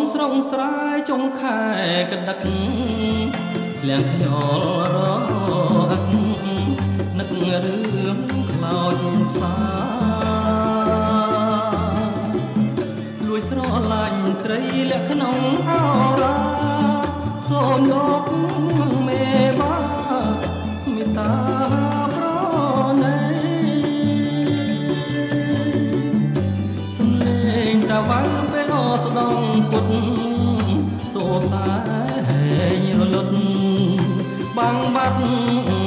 ងស្រុងស្រែចុងខែកដឹកធ្លៀងខ្យល់រអឹកនឹករឿងខ្លោចផ្សាលួចស្រឡាញ់ស្រីលាក់ក្នុងអរាសូមលោកមេបាមេត្តាប្រណីសំលេងតាវ៉ៅពេលអស្ដងពុតសូសែងរលត់បាំងបាត់